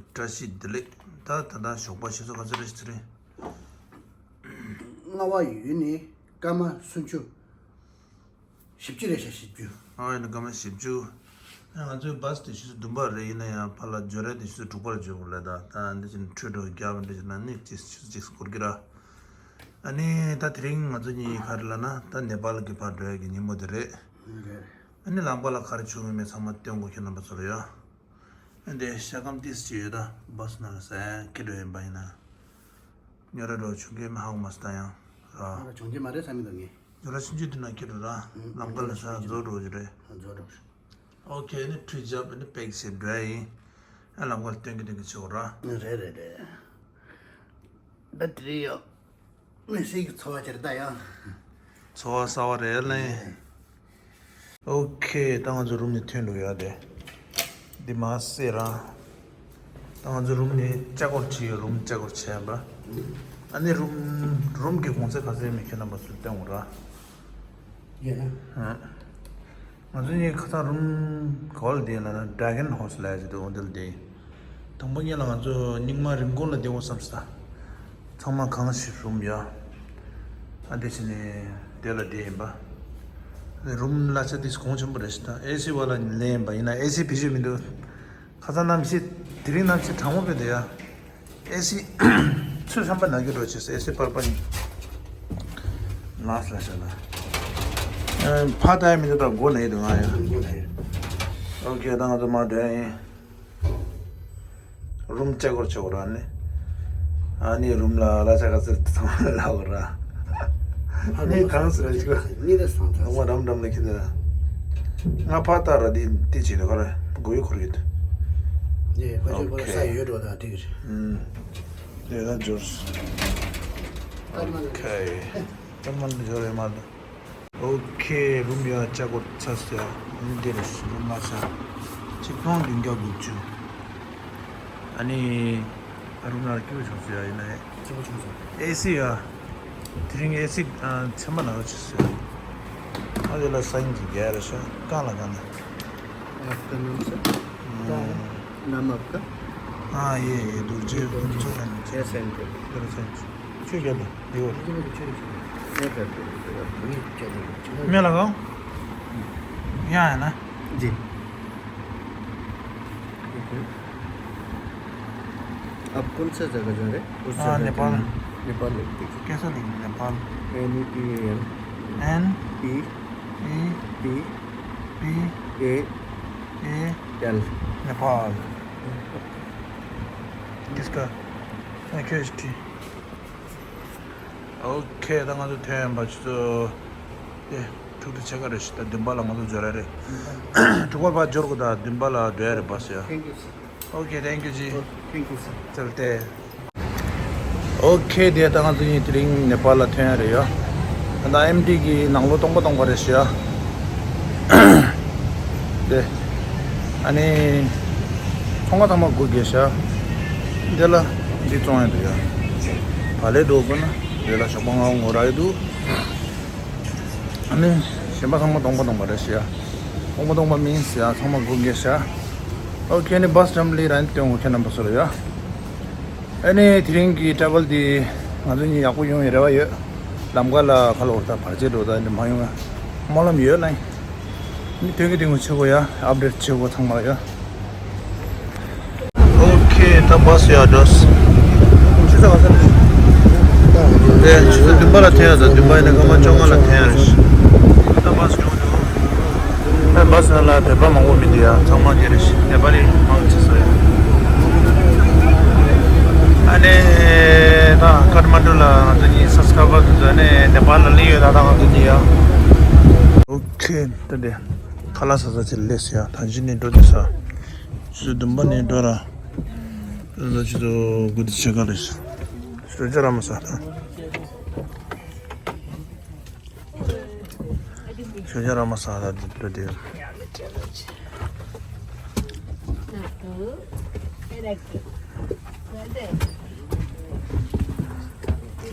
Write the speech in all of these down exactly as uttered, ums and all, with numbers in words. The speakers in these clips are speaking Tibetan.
བཀྲ་ཤིས་བདེ་ལེགས། ད་ད་ལྟ་ཞོགས་པ་ཆུ་ཚོད་ག་ཚོད་རེད་ཟེར་རེད། རྔ་བ་ཡུལ་ནས་སྐར་མ་སུམ་ཅུ། བཞི་བཅུ་རེད་ཤག་བཞི་བཅུ། ཨ་ཡིན་ན་སྐར་མ་བཞི་བཅུ། ཨ་ང་ཚོའི་བཱས་དེ་ཆུ་ཚོད་བདུན་པ་རེད། ཡིན་ན་ཡང་ཕར་ལ་འབྱོར་ཡ་དེ་ཆུ་ཚོད་དྲུག་པར་འབྱོར་དགོས་ལབ། ད་ད་འདི་བཞིན་ཁྲོད་འགྲོ་རྒྱག་པ་འདི་བཞིན་ན་ནི་ཅིག་ཆུ་ཚོད་གཅིག་འགོར་གི་ར། ཨ་ནི་ད་དེ་རིང་ང་ཚོ་གཉིས་ག་རེ་ལབ་ན་ད་ནེ་པཱལ་གྱི་ཕར་འགྲོ་ཡ་གི་ཉིན་མོ་དེ་རེད། རེད། ཨ་ནི་ལམ་ཁ་ལ་ག་རེ་བྱུང་ཡོད་མེད་ཚང་མ་སྟོན་དགོས། ཁྱེད་རྣམ་པ་ཚོ་ལ་ཡ། ཨ་འདི་ཤ་སྐམ་ཏིས་ཅིག་ཡོད། ད་བཱས་ནང་ལ་ཟ་ཡ་འཁྱེར་འགྲོ་ཡིན་པ་ཡིན་ན། ཉོ་ར་འགྲོ་བྱུང་གི་མ་ཧ་གོ་མ་སོང་ད་ཡང་ར། ང་ལ་བྱུང་གི་མ་རེད་བསམ་གྱི་འདུག་ངས། ཉོ་ར་ཆུང་ཆུང་དེ་ནང་འཁྱེར་འགྲོ་ར། ཨང་། ལམ་ཁ་ལ་ཟ་ཆུང་ཆུང་རྫོགས་འགྲོ་གི་རེད། རྫོགས་འགྲོ་གི་རེད། ཨོ་ཁེ། ཨ་ནི་ཁྲུས་རྒྱབ། ཨ་ནི་པེག་བྱས་འགྲོ་ཡ་ཡིན། ཨ་ལམ་ཁ་ལ་སྟོན་གི་སྟོན་གི་བྱེད་དགོས་ར། རེད་རེད་རེད། ད་དེ་རེད་ཡ། མི་སེར་གྱི་འཚོ་བ་ཅིག་རེད་ད་ཡ། འཚོ་བ་གསར་བ་རེད་ལེ། ཨོ་ཁེ། ད་ང་ཚོ་རུམ་ནས་ཐོན་འགྲོ་ཡ་དེ། འདི་མ་ཟེར་ར། ད་ང་ཚོ་རུམ་ནས་ལྕགས་སྒོར་ཕྱེ་ཡོད། རུམ་ལྕགས་སྒོར་ཕྱེ་ཡ་འབའ། ཨ་ནི་རུམ་རུམ་གྱི་གོང་ཚད་ག་ཚོད་ཡོད་མེད་ཁྱེད་རྣམ་པ་ཚོ་སྟོན་དགོས་ར། ཡིན་ན། ཨ། ང་ཚོ་གཉིས་ཁ་སང་རུམ་ག་པར་བསྡད་ལབ་ན་Dragon House ལབ་ཡ་ཅིག་འདུག་འོ་དེ་ལ་བསྡད་ཡིན། དང་པོ་ཉིད་ལ་ང་ཚོ་སྙིང་མ་རིན་གོང་ལ་བསྡད་དགོས་བསམ་སོང་ད། ཚང་མ་གང་ཞིག་རུམ་ཡོད། ཨ་དེ་བྱས་ནས་དེ་ལ་བསྡད་ཡིན་པ། རུམ་གླ་ཆ་དེ་གོང་ཆེན་པོ་རེད་ཤག་ད་ཨེ་སི་བ་ལ་ལེན་ཡིན་པ་ཡིན་ན་ཨེ་སི་བེད་སྤྱོད་མི་འདུག་ཁ་སང་གནམ་གཤིས། དེ་རིང་གནམ་གཤིས་གྲང་མོ་དཔེ་འདུག་ཡ། ཨེ་སི་ཚུར་ཤམ་པ་ན་རྒྱུ་འགྲོ་བྱས་སོང་། ཨེ་སི་པར་པར་ཡིན། ལགས་ལ་ཤ་ལ། ཨ། ཕ་ད་ཡ་མི་འདུག་ད་སྒོ་ན་ཡི་འདུག་ང་ཡ། ཨོ་ཁེ། ད་ང་ཚོ་མར་འགྲོ་ཡ་ཡིན། རུམ་ལྕགས་སྒོར་ཕྱེ་དགོས་ར་ནི། ཨ་ནི་རུམ་ལ་གླ་ཆ་ག་ཚོད་ཚང་མ་གླ་དགོས་ར། ཨ་ནི་གང་ཟེར་ཅིག་གཉིས་རེ་སང་ཐང་། ཨ་མ་རམ་རམ་ལ་ཁྱེར་ནས་ར། ང་ཕར་ལྟ་ར། འདི་འདི་བྱེད་དུས་ག་རེ་དགོས་ཡོད་ཁུར་ཡོད། ཡེ་ཕ་ཆོས་པོ་ལ་ས་ཡོད་འགྲོ་ད་དེ་གི་རེད། ཨུམ། དེ་ད་འབྱོར་སོང་། ཨོ་ཁེ། ད་མ་འབྱོར་ཡོད་མ་རེད། ཨོ་ཁེ། རུམ་ཡ་ལྕགས་སྒོར་ཚར་སོང་ཡ། ཨ་ནི་འདི་རེད། རུམ་གླ་ཆ་ཆིག་སྟོང་བདུན་བརྒྱ་དགུ་བཅུ། ཨ་ནི་རུམ་ནང་སྐྱིད་པོ་བྱུང་སོང་ཡ། ཡིན་ན་ཡང་སྐྱིད་པོ་བྱུང་སོང་། ཨེ་སི་ཡ། དེ་རིང་ཨེ་སི་ཚན་པ་ནང་ལ་བྱས་སོང་ཡ། ཨ་དེ་ལ་ས་ཡིན་གྱི་རྒྱལ་རེད་ཤག་གང་ལ་གང་ན། आपका नाम सर? क्या है? नाम आपका? हाँ, ये, ये दूर से। ये सेंटर। दूर से। ཁྱོད་རྒྱབ་དང་། འདི་བར། ये सेंटर। མེ་ལ་གང་། ཡང་ཡང་ན། जी। आप कौन सा जगह जा रहे हैं? उस हाँ, जगह नेपाल। नेपाल लिख दीजिए। कैसा लिखना Nepal? N E P A L. N P E P P A A L. Nepal. किसका? H T. ཨོ་ཁེ། ད་ང་ཚོ་ཐོན་པ་ཆུ་ཚོད་དེ་དྲུག་དང་ཕྱེད་ཀ་རེད་ཤག་ད་བདུན་པ་ལ་ང་ཚོ་འབྱོར་ཡ་རེད། དྲུག་པ་བར་འབྱོར་དགོས། ད་བདུན་པ་ལ་འགྲོ་ཡ་རེད་པ་ཟེར། Thank you, sir. Okay, thank you, G. Thank you, sir. ཙལ་ཏེ། ཨོ་ཁེ། དེ་ད་ང་ཚོ་གཉིས་དེ་རིང་ནེ་པཱལ་ལ་ཐོན་ཡ་རེད་ཡ། ད་ཨེམ་ཊི་གི་ནང་ལོགས་སྟོང་པ་སྟོང་པ་རེད་ཤག་དེ། ཨ་ནི་ཚོང་ཁང་ཚང་མ་སྒོ་བརྒྱབ་ཤག་དེ་ལ་འདི་བཙོང་ཡ་འདུག་ཡ། བག་ལེབ་འགྲོ་དགོས་ན་དེ་ལ་ཞོགས་པ་སྔ་པོ་ངོ་རག་གི་འདུག་ཨ་ནི་གཞན་པ་ཚང་མ་སྟོང་པ་སྟོང་པ་རེད་ཤག་སྟོང་པ་སྟོང་པ་མིན་ཟེར་ཡ། ཚང་མ་སྒོ་བརྒྱབ་ཤག་ཨོ་ཁེ། ཨ་ནི་བཱས་ཊར་མི་ནལ་ལ་ཡིན་ན་སྟོན་དགོས། ཁྱེད་རྣམ་པ་ཚོ་ལ་ཡ། ཨ་ནི་དེ་རིང་གི་ཊེ་རེ་ཝལ་འདི་ང་ཚོ་གཉིས་ཡག་པོ་ཡོང་བའི་རེ་བ་ཡོད། ལམ་ཁ་ལ་ཁ་ལོ་བར་ད་བར་ཆད་འགྲོ་ད་འདི་མ་ཡོང་བའི་སྨོན་ལམ་ཡོད་ལ། ཨ་ནི་དོན་གྱི་དོན་གྱི་ཆེ་གོ་ཡ། ཨབ་ཌེཊ་ཆེ་གོ་ཚང་མ་ལ་ཡ། ཨོ་ཁེ། ད་བཱས་ཡར་འགྲོ། ཆུ་ཚོད་ག་ཚོད་རེད། དེ་ཆུ་ཚོད་བདུན་པ་ལ་ཐོན་ཡ། ད་བདུན་པ་ཡིན་ན་སྐར་མ་བཅོ་ལྔ་ལ་ཐོན་ཡ་རེད། ད་བཱས་ཡོང་འདུག་ཨ། བཱས་ནང་ལ་བོད་པ་མང་པོ་མི་འདུག་ཡ། ཚང་མ་དེ་རེད། ནེ་པ་ལི་མང་ཆེ་ས་ཡོད། ཨ་ནི་ད་ཀ་ཐ་མན་ཌུ་ལ་ང་ཚོ་གཉིས་སབ་སི་ཀ་རའི་བར་དེ་ཚོ་ནས་ནེ་པ་ལ་སླེབས་ཡོད། ད་ད་ང་ཚོ་གཉིས་ཡ། ཨོ་ཁེ། ད་དེ་ཁ་ལག་ཟ་ས་ཅིག་སླེབས་སོང་ཡ། ད་གཞི་ནས་འགྲོ་དུས་ས་ཆུ་ཚོད་བདུན་པ་ནས་འགྲོ་ར། ད་ཆུ་ཚོད་དགུ་དང་ཕྱེད་ཀ་རེད། ཞོགས་ཇ་ར་མ་ཟ་ད། ཞོགས་ཇ་ར་མ་ཟ་ད་འདི་འགྲོ་དེ།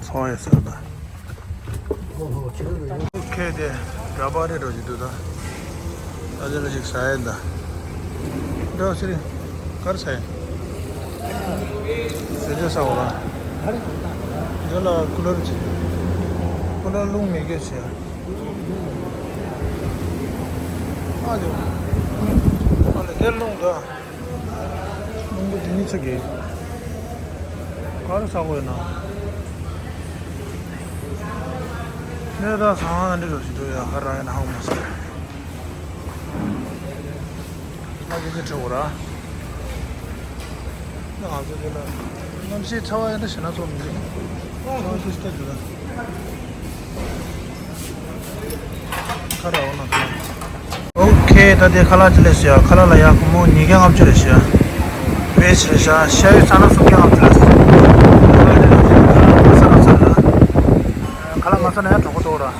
ཚོང་ཡོད་ས་ད། ཁེ་དེ་འདྲ་པར་རེ་འགྲོ་གི་འདུག་ད། ཨ་ཅེ་ལ་ཅིག་ཟ་ཡ་ད། འགྲོ་སི་རི། གར་ཟ་ཡ། ཟས་བཅད་ཟ་འོ་ར། འདི་ལ་ཀུ་ལར་བྱེད། ཀུ་ལར་རླུང་མི་དགོས་བྱེད། ཨ་ལེ། ཨ་ལེ་དེ་རླུང་འདུག་རླུང་འདི་འདི་གཉིས་ཆ་གི། ག་རེ་ཟ་དགོས་ཡོད་ན། གནས་སྟངས་བཟང་ང་འདྲི་རོགས་ཞིག་འདུག་ཡ་ཧ་ར་ཡ་ན་ཧ་གོ་མ་སོང་། ང་གི་ཅི་ཁྲི་འོ་ར། ང་ཚོ་དེ་ལ་གནམ་གཤིས་ཚ་བ་ཡང་འདྲ་ཞེ་ན་ཚོགས་མི་འདུག་ཁ་ར་འོ་ན་ཚ། ཨོ་ཁེ། ད་དེ་ཁ་ལག་ཅི་ལས་ཤི་ཡ། ཁ་ལག་ལ་ཡ་སྒོར་མོ་ཉིས་བརྒྱ་ལྔ་བཅུ་རེད་ཤི་ཡ། བེ་ཆི་རེད་ཤ། ཤ་ཡོད་ཚ་ན་སུམ་བརྒྱ་ལྔ་བཅུ་རེད་ཤི། ཁ་ལག་དེ་ལ་ཚ་ན་ཚ་ན་ཚ་ན། ཁ་ལག་མ་ཟ་ན་ཡང་གྲོགས་པོ་འགྲོ་ར།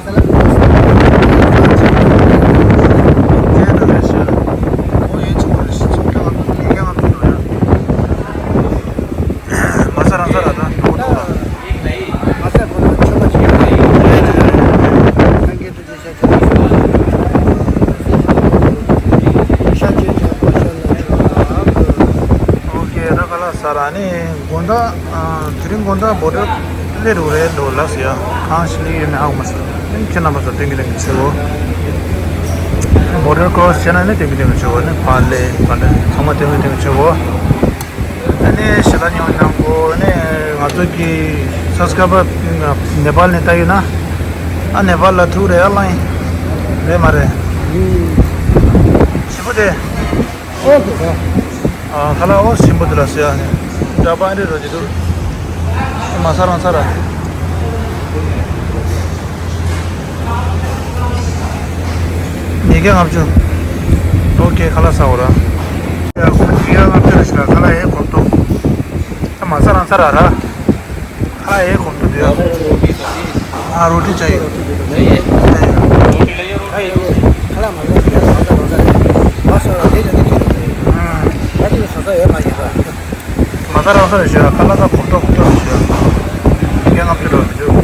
མ་ཟ་རང་ཟ་ར་ད་གྲོགས་པོ་འགྲོ་ར། ཨོ་ཁེ། ད་ཁ་ལག་ཟ་ར་ནི། དགོང་དག་ཨ། དེ་རིང་དགོང་དག་བོ་ཌར་སླེབས་རུ་རེད་འགྲོ་ལགས་ཟེར་ཡ། གང་ཞིག་སླེབས་ཡོད་མེད་ཧ་གོ་མ་སོང་། ཨ་ནི་ཁྱེད་རྣམ་པ་ཚོ་སྟོན་གྱི་སྟོན་གྱི་བྱེད་དགོས། བོ་ཌར་ཀོ་རོ་སི་བྱས་ན་ནི་སྟོན་གྱི་སྟོན་གྱི་བྱེད་དགོས། ཨ་ནི་ཕར་སླེབས་ཕར་སླེབས་ཚང་མ་སྟོན་གྱི་སྟོན་གྱི་བྱེད་དགོས། ཨ་ནི་ཞེ་དྲག་ཉོ་གནང་གོ། ཨ་ནི་ང་ཚོ་གི་སབ་སི་ཀ་རའི་བར་ནེ་པཱལ་ནས་ལྟ་ཡོད་ན། ཨ་ནེ་པཱལ་ལ་ཐུག་རེད། ཨ་ལང་རེད་མ་རེད། ཞིམ་པོ་དེ། ཨོ་ཁེ་ཨ། ཁ་ལག་ཨོ་ཞིམ་པོ་འདུག་ལ་ཟེར་ཡ་ནི། འདྲ་པང་རེ་རོ་ཅི་འདུག་མ་ས་རང་ས་ར། ཉིས་བརྒྱ་ལྔ་བཅུ། ཨོ་ཁེ་ཁ་ལག་ཟ་འོ་ར། ཡ་ཁོ་ཉིས་བརྒྱ་ལྔ་བཅུ་རེད་ཤག་ཁ་ལག་ཨེ་གོ་ཏོ། ཨ་མ་ས་རང་ས་ར་ར། ཁ་ལག་ཨེ་གོ་ཏོ་དེ། ཨ་རོ་ཏི་ཅའི། མ་ས་རང་ས་རེད་ཤག་ཁ་ལག་ད་གོ་ཏོ་གོ་ཏོ་རེད་ཤག་ཉིས་བརྒྱ་ལྔ་བཅུ་འགྲོ་མི་འདུག་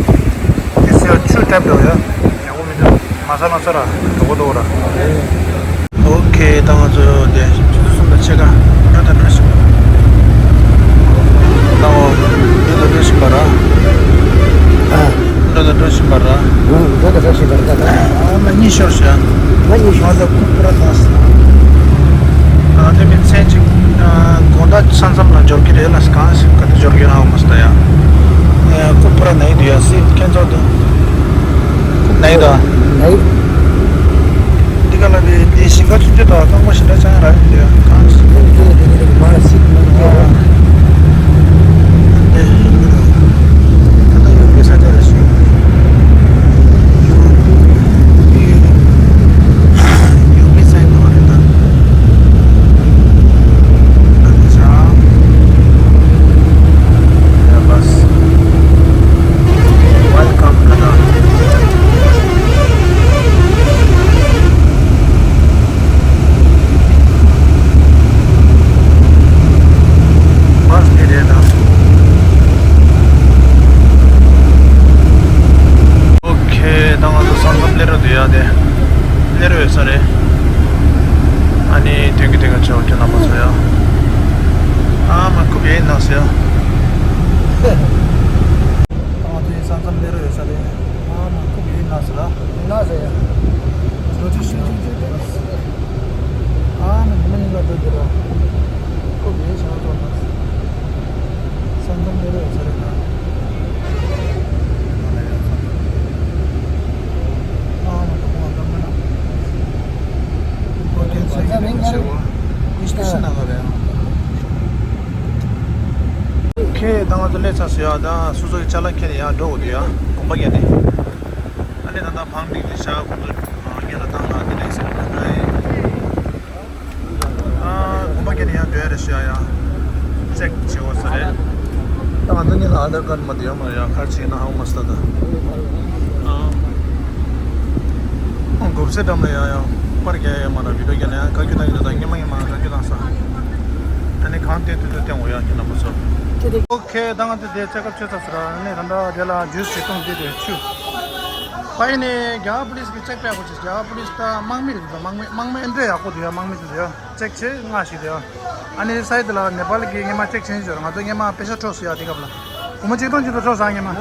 དེ་སེ་ཆུ་ཏེབ་འགྲོ་ཡ། ཡག་པོ་མི་འདུག་མ་ས་ལ་ས་ར་འགྲོ་གོ་འདུག་ར། ཨོ་ཁེ། ད་ང་ཚོ་དེ་ཆུ་ཚོད་གསུམ་དང་ཕྱེད་ཀ་འགྲོ་དང་འགྲོ་བཞིན་པ། ད་འོ་འགྲོ་དང་འགྲོ་བཞིན་པ་ར། འགྲོ་དང་འགྲོ་བཞིན་པ་ར། འགྲོ་དང་འགྲོ་བཞིན་པ་ར། ཨ་མ་གཉིད་ཤོར་ཤག་མ་གཉིད་ཤོར། ང་ཚོ་ཁུག་པ་ར་ད། ཨ་དེ་མིན་ཚན་གཅིག་ཨ་དགོང་དག་ས་མཚམས་ལ་འབྱོར་གྱི་རེད་ལ། གང་ཞིག་ག་དུས་འབྱོར་གྱི་རེད་ཧ་གོ་མ་སོང་ད་ཡ། ཨ་ཁུག་པ་ར་ན་ཡི་དུས་ཡ་སི་ཁྱེད་ཚོ་དུ་ན་ཡི་ད། ན་ཡི། འདི་ག་ལ་དེ་དེ་ཞིང་ཁ་ཆུ་ཆུ་དང་རྐང་པ་ཞིག་འདྲ་ཆགས་ཡ་ར་ཡིན་དུས་ཡ། གང་ཞིག་དེ་དེ་དེ་དེ་མ་ར་སི་མ་ར་ཡ། དེ་ཡིན་གྱི་རེད། ད་ལྟ་ཡོད་པའི་ས་ཆ་རེད་ཤག་ཡོད་པའི་ས་ཡིན་ནོ་རེད་ད། ད་ལྟ་ཤག་ཡ་བས། Welcome to the bus area now. ཨོ་ཁེ། ད་ང་ཚོ་ས་མཚམས་སླེབས་ར་འདུག་ཡ། དེ་སླེབས་ར་ཡོད་ས་རེད། ཨ་ནི་དོན་གྱི་དོན་གྱི་ཆེ་བ་ཁྱོད་རྣམ་པ་ཚོ་ཡ། ཨ་མ་ཁུ་བའི་ནང་སེ་ཡ། ད་ང་ཚོའི་ས་མཚམས་སླེབས་ར་ཡོད་ས་རེད། ཨ་མ་ཁུ་བའི་ནང་སེ་ལ། ནང་སེ་ཡ། འགྲོ་ཆུ་ཤིན་ཆུ་ཆུ་ཆུ། ཨ་མ་ཉི་མ་ཉི་མ་འགྲོ་འདི་ར། ཁོ་བའི་ཞང་ཐོག་ན། ས་མཚམས་ནས་རེད་ས་རེད་ན། ཨ་ང་ཚོ་ཁོང་ལ་བཏང་ན། ཨོ་ཁེ་ས་མཚམས་ནས་ཆེ་བ། ཨིཤ་ཏི་ཤི་ན་ག་རེད། ཁེ་ད་ང་ཚོ་སླེབས་ཚར་སོང་ཡ། ད་སོ་སོ་གི་ཅ་ལག་ཁྱེར་ནས་ཡར་འགྲོ་དགོས་འདུག་ཡ། གོམ་པ་བརྒྱབ་ནས། ཨ་ནི་ད་ལྟ་བང་སྒྲིག་ནས་བཞག་ཁོང་ཚོ་སྔོན་ལ་བཏང་ན་འདི་འདྲས་ཟེར་ན་ད་ཨེ། ཨ་གོམ་པ་བརྒྱབ་ནས་ཡར་སྡོད་ཡ་རེད་ཤག་ཡ། ཅེག་བྱེད་དགོས་ས་རེད། ད་ང་ཚོ་གཉིས་ལ་ཨ་དར་ཀར་མ་བསྡད་ཡོད་མ་རེད་ཡ། ག་རེ་བྱེད་ན་ཧ་གོ་མ་སོང་ད། ཨ་གོམ་སའི་འགྲམ་ལ་ཡ་ཡ་པར་རྒྱག་ཡ་ཡོད་མ་རེད། བི་ཌིའོ་རྒྱག་ན་ཡ་བཀའ་བཀྱོན་བཏང་གི་འདུག་ད་སྔོན་མ་སྔོན་མ་བཀའ་བཀྱོན་བཏང་ས། ད་ནི་གང་བསྟན་དུས་དུས་བསྟན་འོ་ཡ་ཁྱེད་རྣམ་པ་ཚོ། ཨོ་ཁེ་ད་ང་ཚོ་དེ་ཅེག་ཨབ་བྱས་ཚར་ཟེར་ར། ཨ་ནི་ད་ལྟ་དེ་ལ་ཇུས་ཞིག་བཏུང་སྟེ་དེ་ཆུ། ཕ་ཡི་ནས་རྒྱ་གར་པུ་ལིས་ཀྱིས་ཅེག་པ་ཡག་པོ་བྱས། རྒྱ་གར་པུ་ལིས་དང་དམག་མི་རེད་འདུག་དམག་མི་དམག་མི་ཨེ་འདྲ་ཡག་པོ་འདུག་ཡ། དམག་མི་འདུག་ཡ། ཅེག་བྱས་སྔ་ཞིག་འདུག་ཡ། ཨ་ནི་ས་ཡི་དེ་ལ་ནེ་པ་ལི་གིས་སྔོན་མ་ཅེག་བྱས་ནས་འབྱོར། ང་ཚོ་སྔོན་མ་པེ་ས་འཕྲོག་སོང་ཡ། དེ་སྐབས་ལ་སྒོར་མོ་ཆིག་སྟོང་ཆིག་སྟོང་འཕྲོག་སོང་། སྔོན་མ་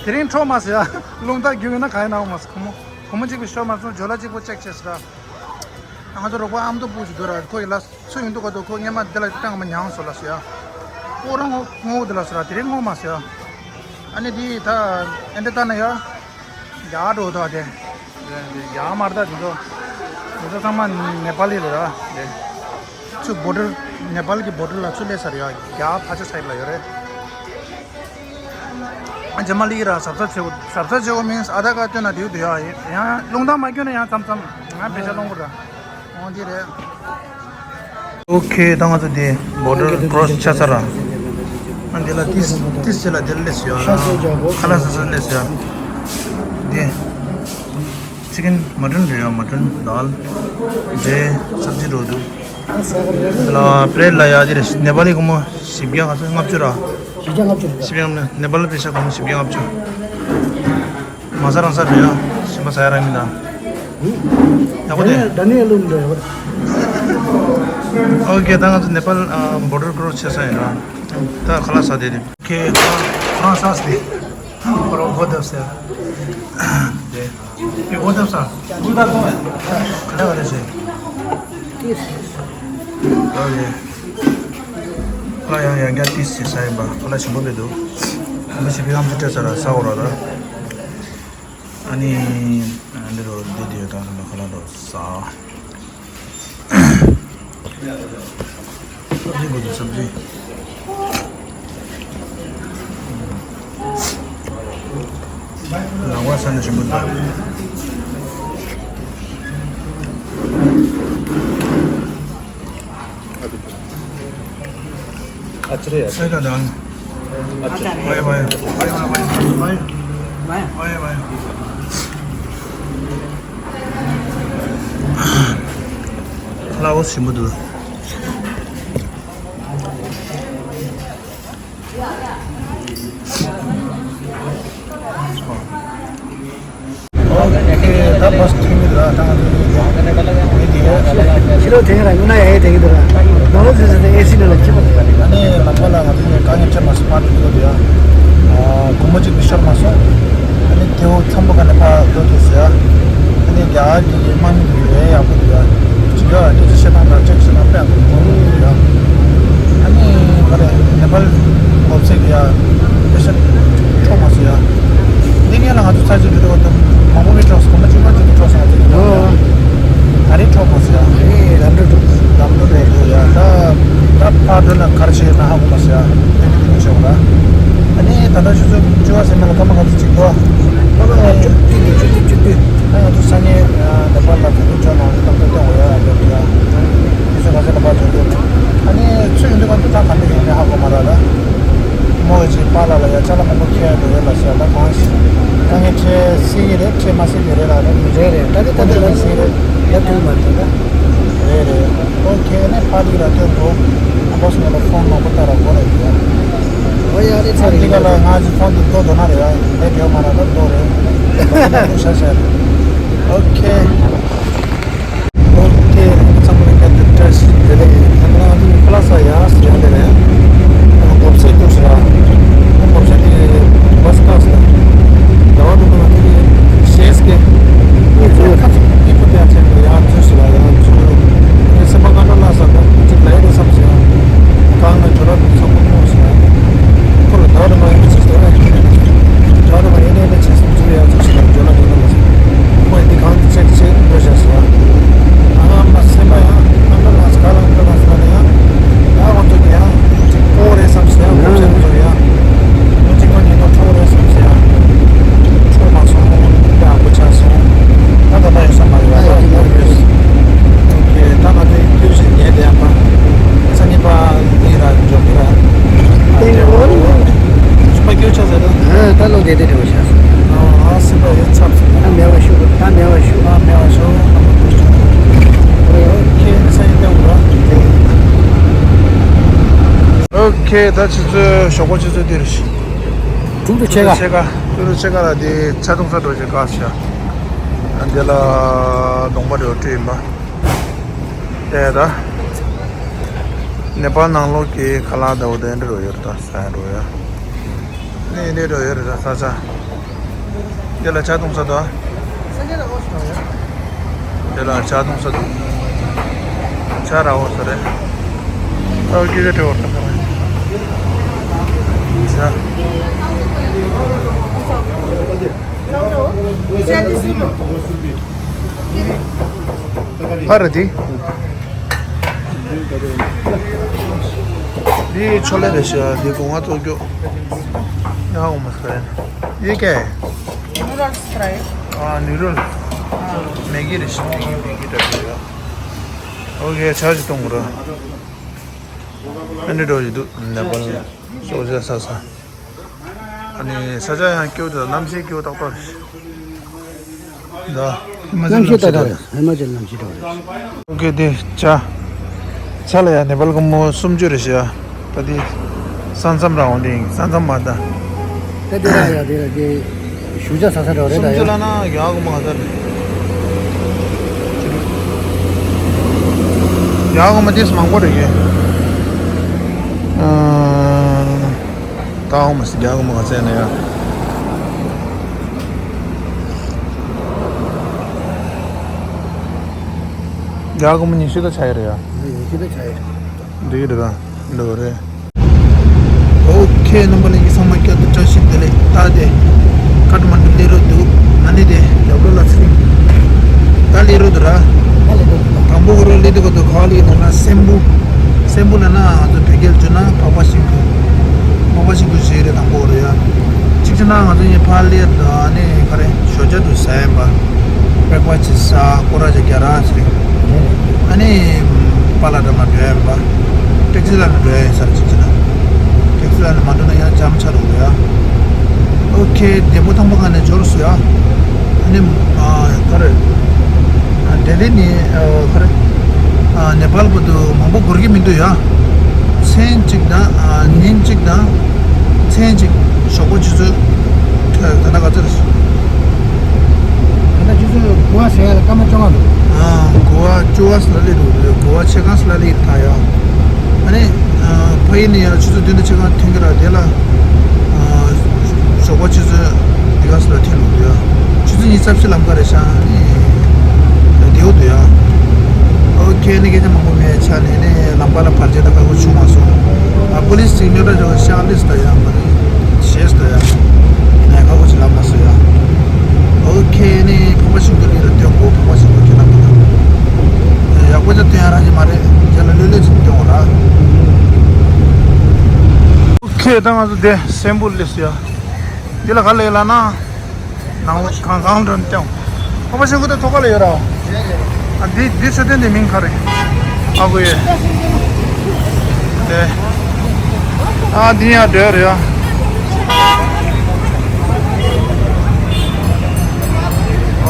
དེ་རིང་འཕྲོག་མ་སོང་ཡ། རླུང་རྟ་རྒྱུག་ཡོང་ན་ག་ཡེ་ན་འོང་མ་སོང་། སྒོར་མོ་སྒོར་མོ་གཅིག་པུ་ཤོར་མ་སོང་། ཇོ་ལ་གཅིག་པོ་ཅེག་བྱས་སོང་ར། ང་ཚོ་རོགས་པ་ཨ་མདོ་བུ་ཞིག་འདུག་ར། ཁོ་ཡི་ལ་སུ་ཡིན་འདུག་ག་འདུག་ཁོ་སྔོན་མ་འདི་ལ་བཏང་མ་མྱངས་སོང་ལ་ཟེར་ཡ། ཁོ་རང་ངོ་ངོ་འདི་ལ་ཟེར་ར། དེ་རིང་ངོ་མ་ཟེར་ཡ། ཨ་ནི་དེ་ད་ཨེ་འདྲ་ལྟ་ན་ཡ། རྒྱ་འགྲོ་ད་དེ། རྒྱ་མར་ད་དེ་ཚོ། དེ་ཚོ་ཚང་མ་ནེ་པ་ལི་རེད་ར། དེ་ཚོ་བོ་ཌར། ནེ་པ་ལི་གི་བོ་ཌར་ལ་ཚུར་སླེབས་ཚར་ཡ། རྒྱ་ཕ་ཆ་སའིཌ་ལ་ཡོད་རེད། ཨ་ཇ་མ་ལི་ར་གཟབ་གཟབ་བྱེད་དགོས། གཟབ་གཟབ་བྱེད་དགོས་མིན་ཨ་དར་ཀར་སྟོན་ན་དེའུ་དེ་ཡ། ཡང་རླུང་རྟ་མ་སྐྱོན་ན་ཡང་མཚམས་མཚམས་ང་པེ་ས་སློང་དགོས་ར། འོང་དེ་རེད། ཨོ་ཁེ། ད་ང་ཚོ་དེ་བོ་ཌར་ཀོ་རོ་སི་ཆགས་ཚར་ར། ཨ་འདི་ལ་ཏིས་ཏིས་ཅི་ལ་དེ་ལ་སླེབས་ཡོད་ར། ཁ་ལག་ཟ་ས་སླེབས་ཡོད། དེ་ཅི་ཀན་མ་ཊན་རེད་ཡ། མ་ཊན་དཱལ་འབྲས་སབ་ཇི་འགྲོ་འདུག་ལ་པི་ལེཊ་ལ་ཡ་དེ་རེད། ནེ་པ་ལི་སྒོར་མོ་བཞི་བརྒྱ་ག་ཚོད། ལྔ་བཅུ་ར། བཞི་བརྒྱ་ལྔ་བཅུ་རེད། བཞི་བརྒྱ་ལྔ་བཅུ། ནེ་པ་ལི་པེ་ས་སྒོར་མོ་བཞི་བརྒྱ་ལྔ་བཅུ། མ་ཟ་རང་ཟ་རེད་ཡ། གཞན་པ་ཟ་ཡ་རང་མིན་ད། ཡག་པོ་དེ། ད་ནི་ལུང་འདྲ་ཡོད། ཨོ་ཁེ། ད་ང་ཚོ་ནེ་པཱལ་ཨ་བོར་ཌར་ཀོ་རོ་སི་ཆགས་ས་ཡིན་ར། ད་ཁ་ལག་ཟ་བསྡད་དེ། ཁེ་ཁོ་རང་ཟ་སྟེ། ཁོ་རང་སྒོ་བརྡབས་ཟེར། དེ། དེ་སྒོ་བརྡབས་ས། སྒོ་བརྡབས་སོང་། ག་འདྲ་ག་འདྲ་བྱས། ཨོ་ཁེ། ཁོ་ཡང་ཡང་བསྐྱར་ཏིས་ཟེར་ས་ཡིན་པ། ཁོ་ལ་ཞིམ་པོ་མི་འདུག་མི་ཞིག་ཕི་ལམ་ཅི་སྤྲད་ས་ར་ཟ་འོ་ར་ད། ཨ་ནི། ཨ་འདི་རུ་འདི་དེ་ད་ཁ་ལག་འགྲོ་ཟ། སབ་ཇི་དགོས་འདུག་སབ་ཇི། ལག་པ་ཟ་ན་ཞིམ་པོ་འདུག་ཨ་ཅི་རེད། སེ་ཀ་དང་། ཨ་ཅི། ཝའི་ཝའི་ཝའི་ཝའི་ཝའི་ཝའི་ཝའི་ཝའི། ལའོ་སི་ཞིམ་པོ་འདུག་ཨོ་ཁེ། ད་བྷ་སི་ཐོན་གྱི་འདུག་ད་ང་ཚོ་ཡོད་དེ། ཕྱི་ལོགས་དེ་ར་ཡོང་ན་ཡ་ཡ་དེ་གི་འདུག་ར། ནང་ལོགས་ཟེར་ཟེར་ཏེ་ཨེ་སི་ནང་ལ་ཁྱིམ། ཨ་ནི་ལམ་ཁ་ལ་ང་ཚོ་ཡོད་དཀའ་ངལ་འཕྲད་མ་སོང་། ཕར་འགྲོ་དུས་ཡ། ཨ་སྒོར་མོ་གཅིག་མི་ཤོར་མ་སོང་། ཨ་ནི་དེའུ་འཚམ་པོ་ག་ནས་ཕར་འགྲོ་ཐུབ་ཟེར་ཡ། ཨ་ནི་རྒྱ་གར་གྱི་དམག་མི་འདུག་ཡ་ཡག་པོ་འདུག་ཡ། ཅི་ཡོད་སྐད་ཆ་བཤད་སྟངས་དང་ཅེག་བྱེད་སྟངས་དཔེ་ཡག་པོ་འདུག་ཡ། ཨ་ནི་ང་རེ་ནེ་པཱལ་ལ་འགོ་བཙུགས་ཡ། པེ་ས་འཕྲོག་མ་སོང་ཡ། འདི་ངས་ལ་ང་ཚོ་ཚ་ཅིག་འགྲོ་དུས་དང་མང་པོ་མི་འཕྲོག་སོང་། སྒོར་མོ་གཅིག་མ་གཅིག་གིས་འཕྲོག་སོང་ང་ཚོ་འདི་འདྲ། ཨོ། ད་རེས་འཕྲོག་མ་སོང་ཡ། ཨེ་ལམ་འགྲོ་འགྲོ། ལམ་འགྲོ་འགྲོ་འགྲོ་ཡ། ད་ད་ཕར་འགྲོ་ན་ག་རེ་བྱེད་ཡོད་ན་ཧ་གོ་མ་སོང་ཡ། དེ་འདི་འདི་འདྲ་བྱེད་འོང་ལ། ཨ་ནི་ད་ལྟ་ཆུ་ཚོད་བཅུ་པ་ཟིན་མ་ལ་སྐར་མ་ག་ཚོད་ཅིག་འདུག་ཨ་ནི་བཅུ་བདུན་འདུག་བཅུ་བདུན་བཅུ་བདུན། ཨ་ང་ཚོ་སང་ཉིན་ནེ་པཱལ་ལ་ག་དུས་འབྱོར་ན་འོང་ན་གཏམ་བཤད་གཏོང་དགོས་ཡ། ཡ་འགྲོ་འགྲོ་ཡ། དུས་ཚོད་ག་ཚོད་ལ་ཕར་འབྱོར་འདུག་ཨ་ནི་ཚུར་ཡོང་དུས་ག་དུས་ད་ག་འདྲ་ཡོད་མེད་ཧ་གོ་མ་རེད་ད། མོ་ཡི་ཅིག་པཱ་ལགས་ལ་ཡ་ཅ་ལག་མང་པོ་འཁྱེར་ཡ་འགྲོ་ཡོད་ལ་ཟེར། ད་གང་ཞིག་དཀའ་ངལ་འཕྲད་སྲིད་ཀྱི་རེད། འཕྲད་མ་སྲིད་ཀྱི་རེད་ལ་རེད། རེད་རེད། ད་གི་ད་གི་ད་གི་ཡ་ཐུག་མ་རེད་ད། རེད་རེད། ཨོ་ཁེ། ནས་ཕ་ལི་ལ་སྟོན་འགྲོ། ཨ་བོ་སི་ནས་ལ་ཕོན་མང་པོ་ལྟ་ར་གོ་རེད་ཡ། ཨོ་ཡ་རེད་ཚ་རེད། ཨ་ལི་ག་ལ་ང་ཅི་ཕོན་དེ་ལྟོ་དོ་ན་རེད་ཡ། ལས་དེ་མ་ར་ད་ལྟོ་རེད། ཤ་ཤ་རེད། ཨོ་ཁེ། ཨོ་ཁེ། ཚང་མ་ལ་བཀྲ་ཤིས་བདེ་ལེགས། ད་ང་ཚོ་ཁ་ལག་ཟ་ཡ་ཟེར་ཡ་དེ་རེད། ང་མགོ་སེ་ཏུ་ཟེར་ར། ང་མགོ་སེ་དེ་བ་སི་ཀ་ཟེར། ཟླ་བ་དུ་ང་ཚོ་གི་ཤེས་ཀྱི་ཁ་ཚུགས་ཀྱི་པོ་དེ་ཚེ་ཡང་ཚུལ་ཟེར་ར། ཡང་ཚུལ་དེ་སེམས་པ་ང་ལ་ལ་ཟ་ག་ཅིག་ལ་ཡ་དེ་བསམ་ཟེར་ཡ། གང་ང་ཇོ་ར་དུ་ཚོགས་པ་མོ་ཟེར་ཡ། ཁོ་ལ་ཟླ་བ་དུ་མ་ཡིན་ཟེར་ཟེར་ར། ཇོ་ར་དུ་མ་ཡིན་ནས་ནས་ཆེ་སུ་ཚུལ་ཡ་ཚུལ་ཟེར་ར། ཇོ་ལ་ཇོ་ལ་ལ་ཟེར། ཁོ་ཡི་དེ་གང་ཚེ་ཚེ་འགྲོ་བཞག་ཟེར་ཡ། ཨ་ང་མ་སེམས་པ་ཡང་ཨ་ང་ལ་ལ་ཟ་ག་ལ་ང་ལ་ལ་ཟ་ལ་ཡ། ཡ་ཁོ་ཚོ་གི་ཡ། ཅིག་པོ་རེད་བསམ་ཟེར་ཡ། ཁོ་ཚོ་ཡ། ཁོ་ཅིག་ཁོ་ཉིད་ནོ་ཁྲོ་རེད་བསམ་ཟེར་ཡ། ཁྲོ་མ་སོང་། ཡ་ཁོ་ཆ་སོང་། ད་ད་ད་ཡོད་ས་མ་རེད་བ། ད་ད་ཡོད། ཨོ་ཁེ། ད་ང་ཚོའི་དུས་ཚོད་ཉལ་བསྡད་ཡ་མ། ས་གཉིས་པ་འདི་ར་འཇོག་གི་ར། ཨ་ཅེ་ཧོ། ཚུགས་པ་སྐྱོ་ཆ་ཟེར་ད། ཨ་ད་ལོ་དེ་དེ་འདྲ་བ་ཆ་སོང་། ཨ་ཨ་སེམས་པ་ཡོད་ཚབ། ད་མེད་བ་ཞུ། ད་མེད་བ་ཞུ། ཨ་མེད་བ་ཞུ། ཨོ་ཁེ། ས་གཉིས་པ་འདི་ར། ཨོ་ཁེ། ད་ཆུ་ཚོད་ཞོགས་པ་ཆུ་ཚོད་འདི་རེད། ཀྲུང་དུ་ཕྱེད་ཀ། ཕྱེད་ཀ། ཀྲུང་དུ་ཕྱེད་ཀ་ལ་དེ་ཇ་འཐུང་ས་འགྲོ་ཅིག་ག་ཤ། འདི་ལ་གདོང་པ་རེ་བ་སྤྲད་ཡིན་པ། དེ་ད། ནེ་པཱལ་ནང་ལོགས་ཀྱི་ཁ་ལག་ཟླ་བོ་དེ་འདྲ་རོ་ཡོད་ད་ཟ་ཡ་རོ་ཡ། ནི་འདི་འདྲ་ཡོད་རེད་ད་ས་ཆ། འདི་ལ་ཇ་འཐུང་ས་དང་། ས་ཆ་ལ་འོ་སོང་ཡ། འདི་ལ་ཇ་འཐུང་ས་དང་། ཇ་ར་འོ་ས་རེད། ཨོ་ཀེ་རེད་འོ་ད་ས་རེད། ཇ། ཕ་ར་དེ། འདི་ཆོ་ལེ་རེད་ཤག་འདི་སྒོ་ང་བཙོག་རྒྱུ། ཡ་འོ་མ་ས་རེད། འདི་ཀའི། ནུ་རོལ་སི་ཕ་རའི། ཨ་ནུ་རོལ། མེ་གི་རེད་ཤག་མེ་གི་མེ་གི་འདྲ་རེད་ཡ། ཨོ་ཁེ་ཇ་ཞིག་འཐུང་དགོས་ར། ཨ་ནི་འགྲོ་ཞིག་འདུག་ནེ་པཱལ་ཤོག་ཇ་ཟ་ས། ཨ་ནི་ས་ཆ་ཡང་སྐྱིད་པོ་དང་གནམ་གཤིས་སྐྱིད་པོ་ཏག་ཏག་རེད། ད་ཧི་མ་ཅལ་གནམ་གཤིས་ཏག་ཏག་རེད། ཧི་མ་ཅལ་གནམ་གཤིས་ཏག་ཏག་རེད། ཨོ་ཁེ་དེ་ཇ། ཇ་ལ་ཡ་ནེ་པཱལ་སྒོར་མོ་སུམ་ཅུ་རེད་ཤག་ད་དེ་ས་མཚམས་རང་འོང་དེ་ཡིན་ས་མཚམས་མ་ད། ད་དེ་ལ་ཡ་དེ་ལ་དེ་ཞུ་ཇ་ཟ་ས་འདྲ་བ་རེད་ད་སུམ་ཅུ་ཡ། ལ་ན་ཡ་སྒོར་མོ་ག་ཚོད་རེད། ཡ་སྒོར་མོ་དེ་མང་པོ་རེད་གི། ཨ། ད་འོ་མ་ཟེར་རྒྱ་གོ་མ་ག་ཚད་ནས་ཡ། རྒྱ་གོ་མ་ཉི་ཤུ་ད་ཆ་ཡི་རེད་ཡ། ཉི་ཤུ་ད་ཆ་ཡི་རེད། འགྲིག་རེད་ད། འགྲོ་རེད། ཨོ་ཁེ་རྣམ་པ་ལྷན་རྒྱས་ཚང་མ་བསྐྱར་དུ་བཀྲ་ཤིས་བདེ་ལེགས། ད་དེ་ཀ་ཐ་མན་ཌུ་སླེབས་རོགས་འདུག་ཨ་ནི་དེ་རྒྱབ་ལོགས་ལ་ཚིག་ད་སླེབས་རོགས་འདུག་ར། ད་ལས་འདུག་དང་པོ་གོ་རོ་སླེབས་དུས་གོ་དུ་ག་བ་སླེབས་ཡིན་ན་སེམ་བུ། སེམ་བུ་ལ་ན་ང་ཚོ་བོད་སྐད་བརྗོད་ན་འཕགས་པ་ཤིང་ཀུན། འཕགས་པ་ཤིང་ཀུན་ཞེས་རེད་དང་པོ་རེད་ཡ། གཅིག་བྱས་ན་ང་ཚོ་ཡིན་ཕར་སླེབས་དང་ཨ་ནི་ག་རེ་ཞོགས་ཇ་དུ་ཟ་ཡིན་པ། པེག་ཕ་སི་ཟ་སྐོར་ར་ཅིག་རྒྱག་ར་ཟེར། ཨ་ནི་པཱ་ལགས་འགྲམ་ལ་འགྲོ་ཡིན་པ། ཊེག་སི་ལ་ནི་འགྲོ་ཡིན་ས་རེད་གཅིག་བྱས་ན། ཊེག་སི་ལ་ནི་མ་འགྲོ་ན་ཡང་འཇམ་ཆ་རུ་འགྲོ་ཡ། ཨོ་ཁེ་བདེ་པོ་ཐང་པོ་ག་ནས་འབྱོར་སོང་ཡ། ཨ་ནི་ཨ་ག་རེ། ཨ་ལྡི་ལི་ནས་ཨ་ག་རེ། ཨ་ནེ་པཱལ་བར་དུ་མང་པོ་འགོར་གྱི་མི་འདུག་ཡ། མཚན་གཅིག་དང་ཨ་ཉིན་གཅིག་དང་། མཚན་གཅིག་ཞོགས་པ་ཆུ་ཚོད་ད་ལྟ་ག་ཚོད་རེད། ད་ལྟ་ཆུ་ཚོད་དགུ་པ་ཟེར་ཡ་ལ་སྐར་མ་བཅོ་ལྔ་འདུག་ཨ་དགུ་པ་བཅུ་པ་ལ་སླེབས་འདུག་དགུ་པ་ཕྱེད་ཀ་ལ་སླེབས་ད་ཡ། ཨ་ནི་ཕ་ཡུལ་ནས་ཡར་ཆུ་ཚོད་བདུན་དང་ཕྱེད་ཀ་ཐོན་གྱི་ར་དེ་ལ། ཞོགས་པ་ཆུ་ཚོད་འདི་ག་ས་ལ་ཐོན་འདུག་ཡ། ཆུ་ཚོད་ཉི་ཤུ་རྩ་བཞི་ལམ་ཁ་རེད་ཤག་ཨ་ནི་བདེ་པོ་འདུག་ཡ། ཨོ་ཁེ་ནི་སྐད་ཆ་མང་པོ་མེད་ཆ་ནས་ནི་ལམ་ཁ་ལ་བར་ཆད་དང་ཁག་པོ་བྱུང་མ་སོང་། ཨ་པུ་ལིས་ཅིག་རྙོག་དྲ་བྱུང་ཤག་ལིས་ད་ཡ་མ་རེད་ཤེས་ད་ཡ། ནས་ཁག་པོ་ཅིག་ལབ་མ་སོང་ཡ། ཨོ་ཁེ་ནི་འཕགས་པ་ཤིང་ཀུན་ལི་ལ་སྟོན་གོ་འཕགས་པ་ཤིང་ཀུན་ཁྱེད་རང་ཡག་པོ་ཅིག་སྟོན་ཡ་རང་ཅིག་མ་རེད་ཁྱེད་ལ་ལོས་ལོས་ཅིག་སྟོན་གོ་ར། ཨོ་ཁེ་ད་ང་ཚོ་དེ་སེམ་བུ་ལིས་ཡ། འདི་ལ་ག་ལས་ལ་ན། ནང་ལོགས་གང་གང་འགྲོ་ནས་ཀྱང་། ཨ་མ་ཤིང་ཀུན་ད་ཐོག་ཁ་ལ་ཡོད་ར། ཨ་འདི་འདི་མཆོད་རྟེན་འདི་མིང་ག་རེ། ཨ་ཁུ་ཡེ། དེ། ཨ་འདི་ཡང་འདྲ་རེད་ཨ།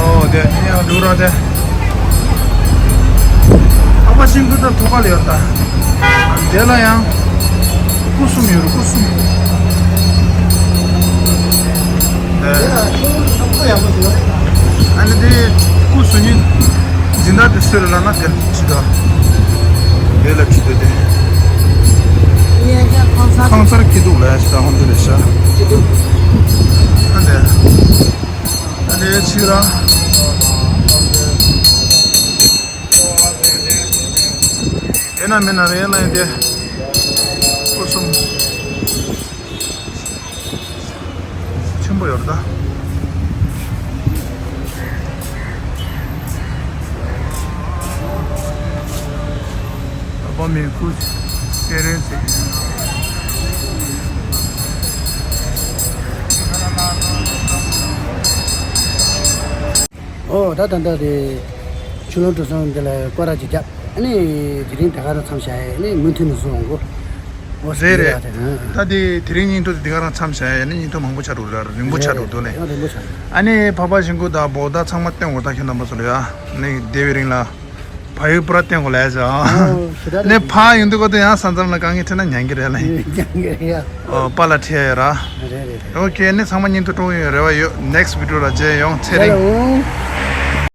ཨོ་དེ་འདི་ཡང་འདུག་ར་དེ། ཨ་མ་ཤིང་ཀུན་ད་ཐོག་ཁ་ལ་ཡོད་ད། དེ་ལ་ཡང་སྐུ་གསུམ་ཡོད་རེད་སྐུ་གསུམ། ཨ་ནི་དེ་སྐུ་གསུམ་ནི་འཛིན་བདག་དེ་སུ་རེད་ལབ་ན་དེ་ལ་ཁྲིད་དོ། དེ་ལ་ཁྲིད་དོ་དེ། ཁང་གསར་སྐྱིད་སྡུག་ལ་ཡ་ཞིག་ད་ཧོན་དུ་རེད་ཤག་ཨ་ནི། ཨ་ནི་ཕྱི་ར། ཡིན་ན་མིན་ན་རེད་ལ་ཡིན་ཏེ། སྐུ་གསུམ། ཆེན་པོ་ཡོད་རེད་ད། ཨ་ཕ་མི་སྐུ་སེ་རེད་ཟེར། ཨོ་ད་ད་ད་དེ་ཆུ་ལོང་གྲུ་གསུམ་འདི་ལ་སྐོར་ར་ཅིག་བརྒྱབ། ཨ་ནི་དེ་རིང་ད་ག་རང་མཚམས་བཞག་ཡས་ཨ་ནི་མུ་མཐུད་ནས་བཟོ་འོང་གོ། ཨོ་རེད་རེད། ད་དེ་དེ་རིང་ཉིན་ཐོ་དེ་ག་རང་མཚམས་བཞག་ཡས་ཨ་ནི་ཉིན་ཐོ་མང་པོ་ཆགས་འགྲོ་ར་རིང་པོ་ཆགས་འགྲོ་འདུག་ལེ། ཡང་རིང་པོ་ཆགས་འགྲོ། ཨ་ནི་འཕགས་པ་ཤིང་ཀུན་དང་བོ་ད་ཚང་མ་བསྟན་འོ་ད་ཁྱེད་རྣམ་པ་ཚོ་ལ་ཡ་ཨ་ནི་བསྡད་པའི་རིང་ལ། ཕ་ཡུལ་པུ་ར་བསྟན་དགོས་ལས་ཟེར། ཨོ་ཞེ་དྲག་ནས་ཕ་ཡུལ་འདི་གོ་དེ་ཡང་ས་མཚམས་ལ་དཀའ་ངལ་འཕྲད་ན་ཉན་གི་རེད་ལ། ཉན་གི་རེད་ཡ། ཨོ་པཱ་ལགས་ཁྲིད་ཡ་ཡོད་ར། རེད་རེད་རེད། ཨོ་ཁེ། ནི་ཚང་མ་མཉེས་པོ་སྤྲོ་གི་ཡོད་རེ་བ་ཡོད། ནེགསི་བི་ཌི་ཡོ་ལ་མཇལ་ཡོང་། ཚེ་རིང་།